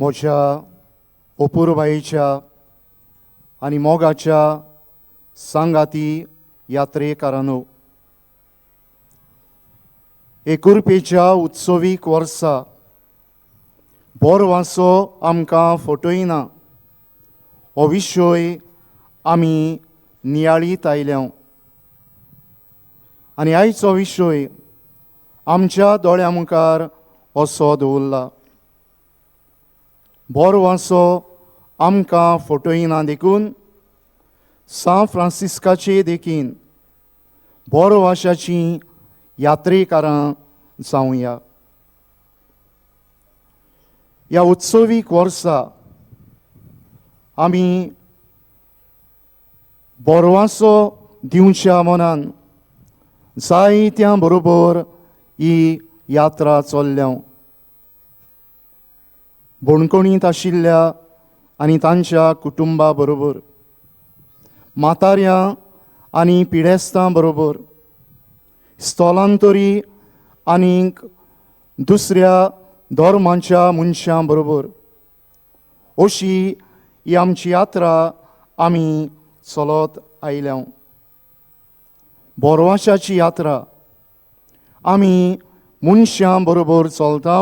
म्हज्या अपुरबायेच्या आनी मोगाच्या सांगाती यात्रेकारांनो, एकुरपेच्या उत्सवीक वर्सा बोरवासो आमकां फटयना हो विशय आमी नियाळीत आयल्या आनी आयचो विशय आमच्या दोळ्या मुखार असो दवरला. बोरवासो आमकां फटयना देखून सांत फ्रांसिस्काचे देखीन बोरवाशाची यात्रेकारां जावया. ह्या उत्सवीक वर्सा आमी बोरवासो दिवच्या मनान जायत्या बरोबर ही यात्रा चल्ल्या. बणकोणींत आशिल्ल्या आनी तांच्या कुटुंबा बरोबर, म्हाताऱ्यां आनी पिडेस्तां बरोबर, स्थलांतरी आनीक दुसऱ्या धर्मांच्या मनशां बरोबर अशी ही आमची यात्रा आमी चलत आयल्या. बोरवाशाची यात्रा आमी मनशां बरोबर चलता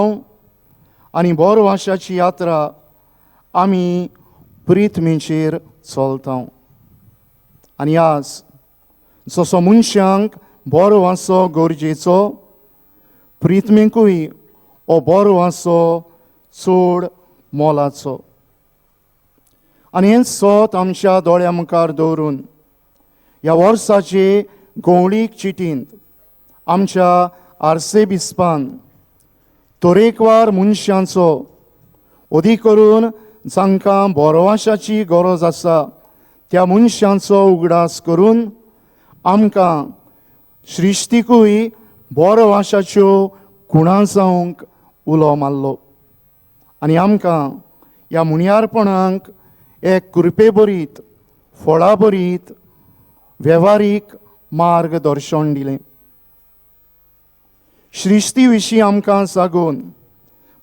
आनी बोरवाशाची यात्रा आमी प्रिथमीचेर चलता. आनी आज जसो मनशांक बरो वासो गरजेचो, प्रिथमीकूय हो बरो वासो चड मोलाचो. आनी हें सत आमच्या दोळ्या मुखार दवरून ह्या वर्साचे गवळीक चिटींत आमच्या आर्सेबिस्पान तरेकवार मनशांचो, अदीक करून जांकां बोरवाशाची गरज आसा त्या मनशांचो उगडास करून आमकां सृश्टीकूय बोरवाशाच्यो खुणा जावंक उलो मारलो आनी आमकां ह्या मुणयारपणाक एक कृपेभरीत फळाभरीत वेव्हारीक मार्गदर्शन दिलें. सृश्टी विशीं आमकां सागून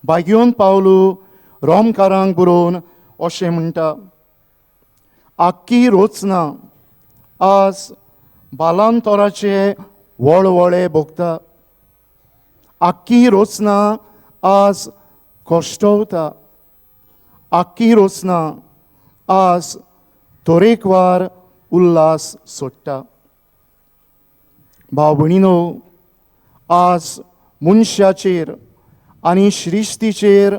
भाग्योन पावलू रोमकारांक बरोवन अशें म्हणटा, आख्खी रचना आज बालांतराचे वळवळे भोगता, आख्खी रचना आज कश्टवता, आख्खी रचना आज तरेकवार उल्हास सोडटा. भाव भयणीनो, आज मनशाचेर आनी सृश्टीचेर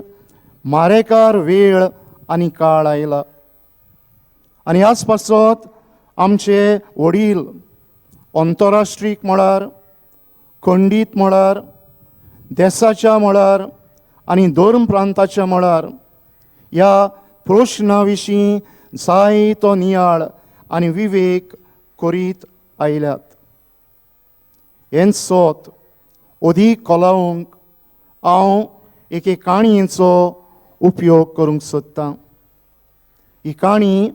मारेकार वेळ आनी काळ आयला आनी ह्याच पासत आमचे वडील अंतरराष्ट्रीक मळार, खंडीत मळार, देसाच्या मळार आनी धर्म प्रांताच्या मळार ह्या प्रश्ना विशीं जायतो नियाळ आनी विवेक करीत आयल्यात. हें सत अदीक कोलावंक हांव एके काणयेचो उपयोग करूंक सोदतां. ही काणी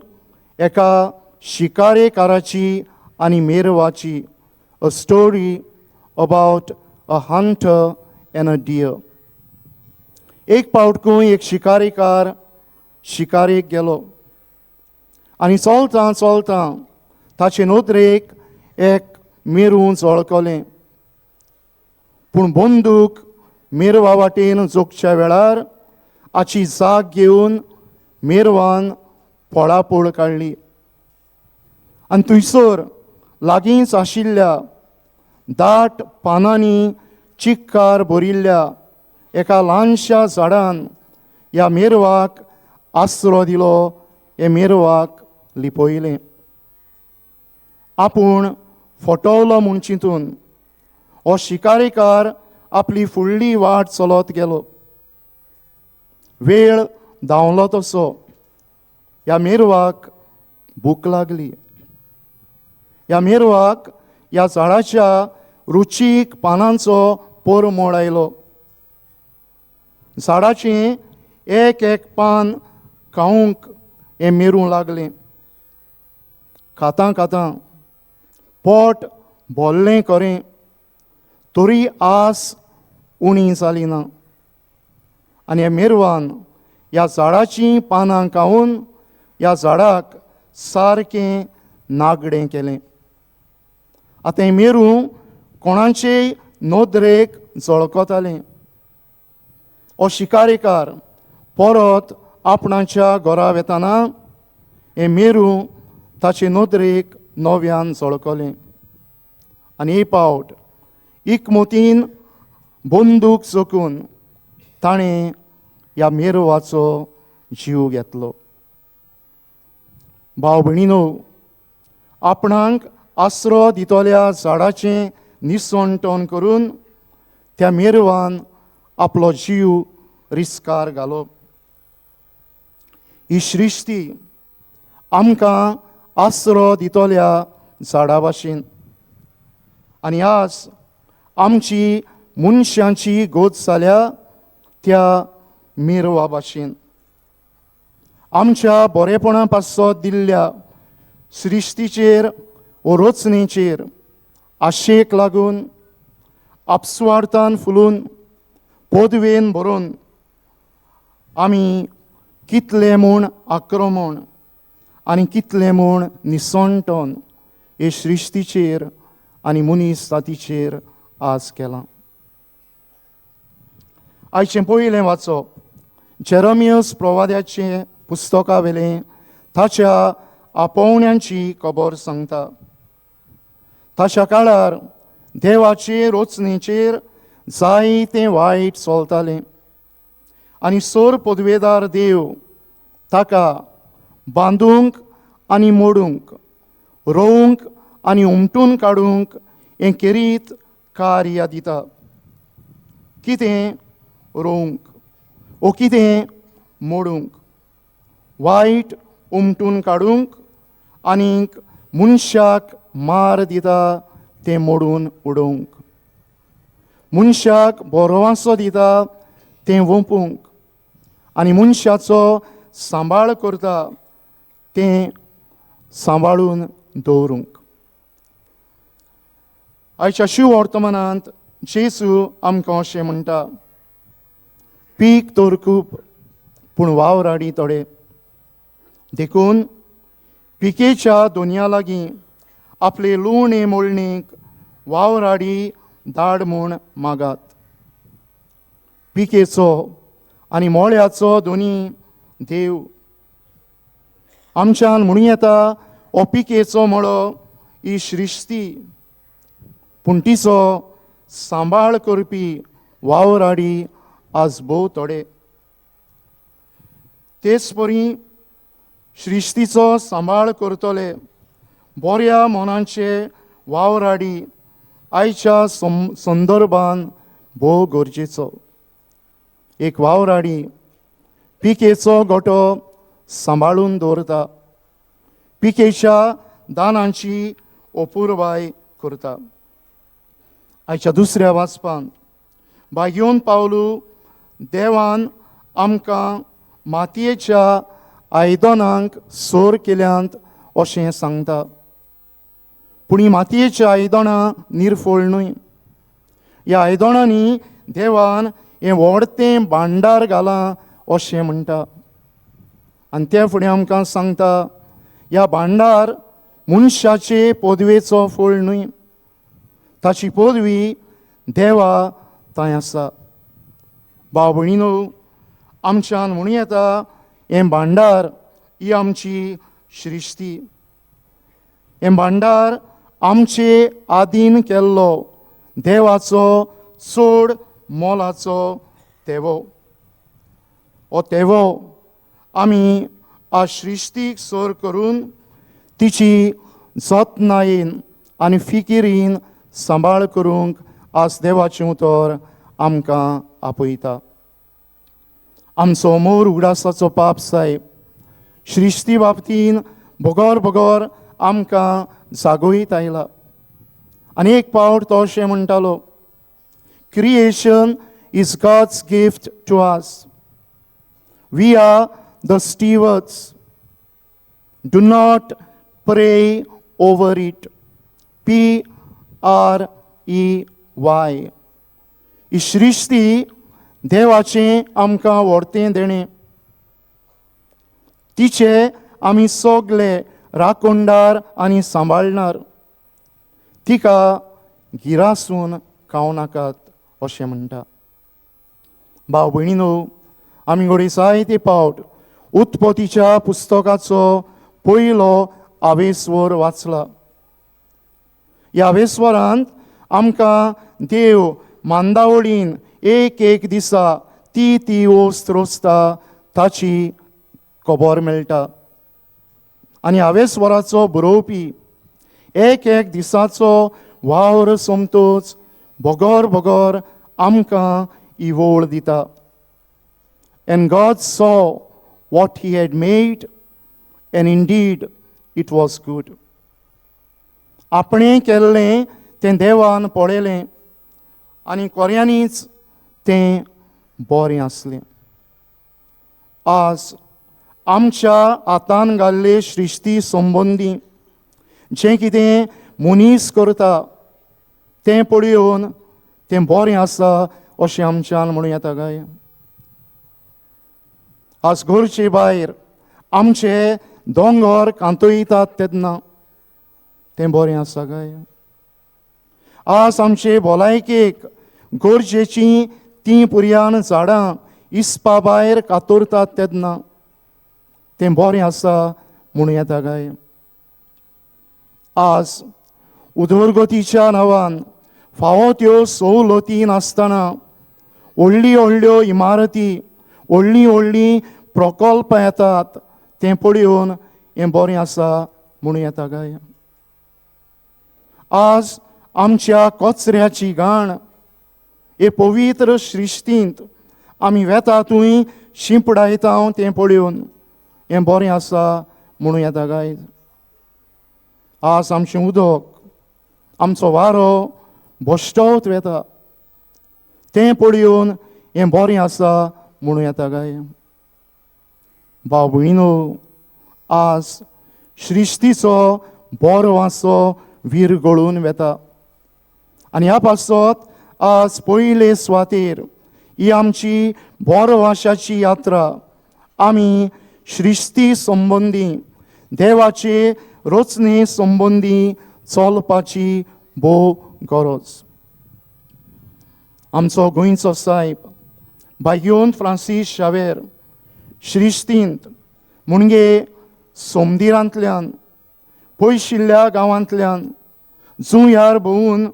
एका शिकारेकाराची आनी मेरवाची, a story about a hunter and a deer. एक पावट खंय एक शिकारेकार शिकारेक गेलो आनी चलतां चलतां ताचे नदरेक एक मेरू झळकलें. पूण बंदूक मेरवा वाटेन जोखच्या वेळार हाची जाग घेवन मेरवान पळापळ काडली आनी थंयसर लागींच आशिल्ल्या दाट पानांनी चिक्कार भरिल्ल्या एका ल्हानशा झाडान ह्या मेरवाक आसरो दिलो. हे मेरवाक लिपयलें. आपूण फटवलो म्हूण चिंतून हो शिकारेकार आपली फुडली वाट चलत गेलो. वेळ धांवलो तसो ह्या मेरवाक भूक लागली. ह्या मेरवाक ह्या झाडाच्या रुचीक पानांचो परमळ आयलो. झाडाचें एक एक पान खावंक हें मेरूं लागलें. खातां खातां पोट भरलें खरें, तरी आस उणी जाली ना आनी ह्या मेरवान ह्या झाडाचीं पानां खावन ह्या झाडाक सारकें नागडें केलें. आतां हें मेरू कोणाचेय नदरेक झळकतालें. हो शिकारेकार परत आपणाच्या घरा वेताना हें मेरू ताचे नदरेक नव्यान झळकलें आनी एक पावट इकमतीन बंदूक चोखून ताणें ह्या मेरवाचो जीव घेतलो. भाव भयणीनो, आपणाक आसरो दितल्या झाडाचें निसणटण करून त्या मेरवान आपलो जीव रिस्कार घालो. ही सृश्टी आमकां आसरो दितल्या झाडा भाशेन आनी आज आमची मनशांची गोत जाल्या त्या मिरवा भाशेन. आमच्या बरेपणा पासत दिल्ल्या सृश्टीचेर वो रचणेचेर आशेक लागून आपसुवार्थान फुलून पदवेन भरून आमी कितलें म्हूण आक्रमण आनी कितलें म्हूण निसणटण हे सृश्टीचेर आनी मनीस जातीचेर आज केलां. आयचें पयलें वाचप जेरमियस प्रवाद्याचें पुस्तका वेलें ताच्या आपोवण्यांची खबर सांगता. ताच्या काळार देवाचे रचणेचेर जायतें वायट चलतालें आनी सोर पदवेदार देव ताका बांदूंक आनी मोडूंक, रोवंक आनी उमटून काडूंक हें केरीत कार्य दिता. कितें रोवंक ओ कितें मोडूंक, वायट उमटून काडूंक आनीक मनशाक मार दिता तें मोडून उडोवंक, मनशाक बरो दिता तें वोंपूंक आनी मनशाचो सांबाळ करता तें सांबाळून दवरूंक. आयच्या शिव वर्तमानांत जेजू आमकां अशें म्हणटा, पीक तर खूब पूण वावर थोडे, देखून पिकेच्या दोनया लागीं आपले लुवणे मोळणेक वावराडी धाड म्हूण मागात. पिकेचो आनी मोळ्याचो दोनी देव. आमच्यान म्हणूं येता हो पिकेचो मळो ही सृश्टी, पूण तिचो सांबाळ करपी वावराडी आज भोव थोडे. तेच परी सृश्टीचो सांबाळ करतले बऱ्या मनांचे वावराडी आयच्या संदर्भान भोव गरजेचो. एक वावराडी पिकेचो गोटो सांबाळून दवरता, पिकेच्या दानांची अपुरबाय करता. आयच्या दुसऱ्या वाचपान भाग्योन पावलू देवान आमकां मातयेच्या आयदनांक सोर केल्यांत अशें सांगता, पूण ही मातयेची आयदनां निर्फळ न्हय. ह्या आयदनांनी देवान हें व्हडतें भांडार घालां अशें म्हणटा आनी त्या फुडें आमकां सांगता ह्या भांडार मनशाचे पदवेचो फळ न्हय, ताची पदवी देवा थंय आसा. भाव भयणीनो, आमच्यान म्हणूं येता हें भांडार ही आमची सृश्टी, हें भांडार आमचे आदीन केल्लो देवाचो चड मोलाचो तेवो. हो तेवो आमी आज सृश्टीक सर करून तिची जतनायेन आनी फिकिरीन सांबाळ करूंक आज देवाचें उतर आमकां आपयता. आमचो मोर उगडासाचो पाप साहेब सृश्टी बाबतीन बगर बगर आमकां जागोयत आयला आनी एक पावट तो अशें म्हणटालो, creation is God's gift to us, we are the stewards, do not pray over it, P R E Y. ही सृश्टी देवाचें आमकां व्हडतें देणें. तिचे आमी सगले राखणदार आनी सांबाळणार. तिका गिरासून खावं नाकात अशें म्हणटा. भाव भयणीनो, आमी घडये जायते पावट उत्पत्तीच्या पुस्तकाचो पयलो आवेस्वर वाचला. ह्या आवेस्वरांत आमकां देव मांदावळीन एक एक दिसा ती ती वस्त रोसता ताची खबर मेळटा. आनी आवेस्वराचो बरोवपी एक एक दिसाचो वावर सोमतोच बगर बगर आमकां ही वळ दिता. And God saw what he had made, and indeed it was good. आपणें केल्लें तें देवान पळयलें आनी खऱ्यांनीच तें बरें आसलें. आज आमच्या हातान घाल्ले सृश्टी संबंदी जें कितें मनीस करता तें पळोवन तें बरें आसा अशें आमच्यान म्हणूं येता काय? आज घरचे भायर आमचे दोंगर कांतयतात तेन्ना तें बरें आसा काय? आज आमचे भलायकेक गरजेचीं तीं पुरयान झाडां इसपा भायर कातरतात तेन्ना तें बरें आसा म्हणूं येता काय? आज उदरगतीच्या नांवान फावो त्यो सवलती नासतना व्हडली व्हडल्यो इमारती, व्हडलीं व्हडलीं प्रकल्प येतात तें पळोवन हें बरें आसा म्हणूं येता काय? आज आमच्या कचऱ्याची घाण हे पवित्र सृश्टींत आमी वेता थंय शिंपडायता तें पळोवन हें बरें आसा म्हणूं येता काय? आज आमचें उदक, आमचो वारो भश्टवत वेता तें पळोवन हें बरें आसा म्हणूं येता काय? भाव भयणीनो, आज सृश्टीचो बरो वासो विरगळून वेता आनी ह्या पासत आज पयले सुवातेर ही आमची बरो वाशाची यात्रा आमी सृश्टी संबंदी देवाचे रचने संबंदी चलपाची भोव गरज. आमचो गोंयचो सायब बायोन फ्रांसीस शावेर सृश्टींत म्हणजे सोमदिरांतल्यान पयशिल्ल्या गांवांतल्यान जुंयार भोंवून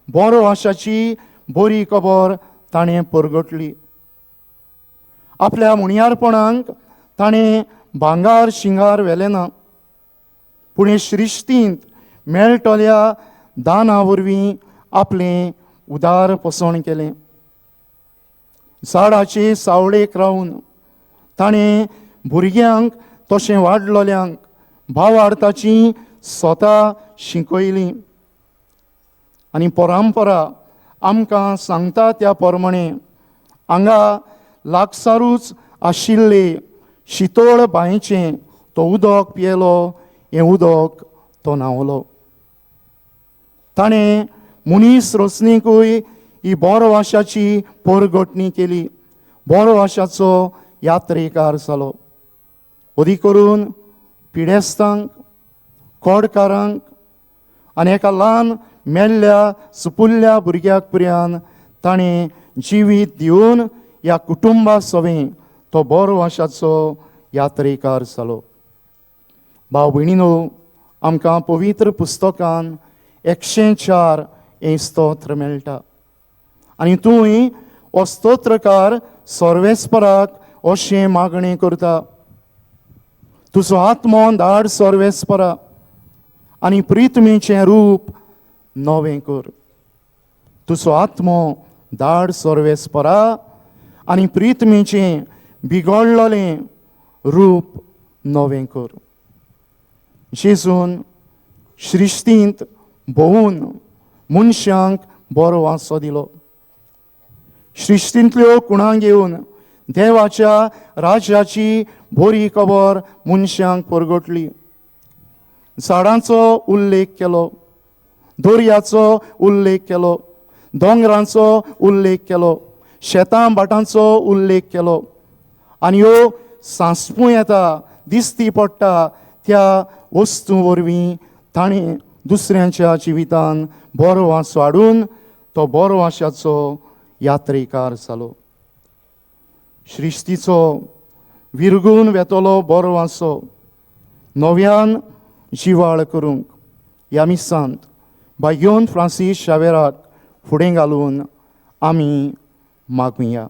बरो आशाची बरी खबर ताणें परगटली. आपल्या मुणयारपणाक ताणें भांगार शिंगार व्हेलें ना, पूण हे सृश्टींत मेळटल्या दाना वरवीं आपलें उदार पोसण केलें. झाडाचे सावळेक रावन ताणें भुरग्यांक तशें वाडलोल्यांक भावार्थाची स्वता शिकयली आनी परंपरा आमकां सांगता त्या प्रमाणे हांगा लागसारूच आशिल्ले शितोळ बांयचें तो उदक पियेलो, हें उदक तो न्हांवलो. ताणें मनीस रचणेकूय ही बोरवाशाची परगटणी केली, बोरवाशाचो यात्रेकार जालो. अदी करून पिडेस्तांक, कोडकारांक आनी एका ल्हान मेल्ल्या सुपुल्ल्या भुरग्याक पुर्यान ताणें जिवीत दिवन ह्या कुटुंबा सवें तो बोरवाशाचो यात्रेकार जालो. भाव भयणीनो, आमकां पवित्र पुस्तकान 104 हें स्तोत्र मेळटा आनी तूंय हो स्तोत्रकार सर्वेस्पराक अशें मागणें करता, तुजो आत्मो धाड सर्वेस्परा आनी प्रितमेचें रूप नवें कर. तुजो आत्मो धाड सर्वेस्परा आनी प्रितमेचें बिगडलेलें रूप नवें कर. जेजून सृश्टींत भोंवून मनशांक बरो वासो दिलो. सृश्टींतल्यो कुणां घेवन देवाच्या राज्याची बरी खबर मनशांक परगटली. झाडांचो उल्लेख केलो, दर्याचो उल्लेख केलो, दोंगरांचो उल्लेख केलो, शेतां भाटांचो उल्लेख केलो आनी ह्यो सांसपूं येता दिसती पडटा त्या वस्तू वरवीं ताणें दुसऱ्यांच्या जिवितान बरो वासो हाडून तो बरो वाशाचो यात्रेकार जालो. श्रिश्टीचो विरगून वेतलो बरो वासो नव्यान जिवाळ करूंक ह्या मिसांत भाग्योन फ्रांसीस शावेराक फुडें घालून आमी मागुया.